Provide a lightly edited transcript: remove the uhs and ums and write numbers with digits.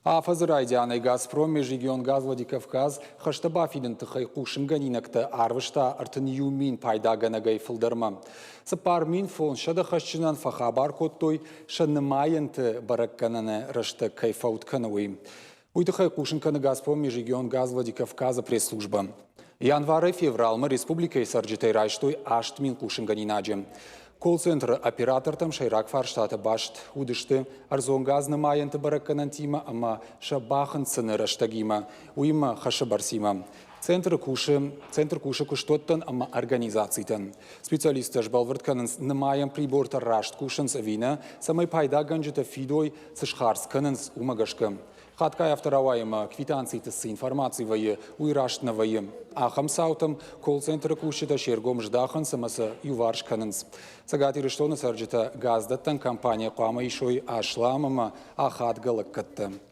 Афӕдзы райдианӕй «Газпром» Межрегионгаз Владикавказ хӕстӕ бафидыны тыххӕй хъусынгӕнинӕгтӕ арвыста 31 000 пайдагӕнӕгӕй фылдӕрмӕ. 4500 хӕсджынӕн фӕхабар кодтой, сӕ нымайӕнты бӕрӕггӕнӕны рӕстӕг кӕй фӕуд кӕны, уый. Уый тыххӕй хъусын кӕны «Газпром» Межрегионгаз Владикавказы пресс-службӕ. Январӕй февралмӕ республикӕйы цӕрджытӕй райстой 8000 хъусынгӕнинаджы. Колл-центры оператортӕм сӕйраг фарстатӕ баст уыдысты ӕрдзон газ нымайӕнты бӕрӕггӕнӕнтимӕ ӕмӕ сӕ бахынцыны рӕстӕгимӕ, уыимӕ хӕсы бӕрцимӕ. Центры кусы, центр кусы куыстуӕттӕн ӕмӕ организацитӕн. Специалисттӕ сбӕлвырд кӕнынц, нымайӕн прибортӕ раст кусынц ӕви нӕ, цӕмӕй пайдагӕнджытӕ фидой, цы схардз кӕнынц, уымӕ гӕсгӕ. Хатгай афтӕ рауайы ӕмӕ квитанциты цы информаци вӕййы, уый раст нӕ вӕййы. Ахӕм цаутӕм колл-центры кусджытӕ се ргом здахынц ӕмӕ сӕ иуварс кӕнынц. Цӕгат Ирыстоны цӕрджытӕ газдӕттӕн компанийӕ хъуамӕ исой аслам ӕмӕ ахадгӕ лӕггӕдтӕ.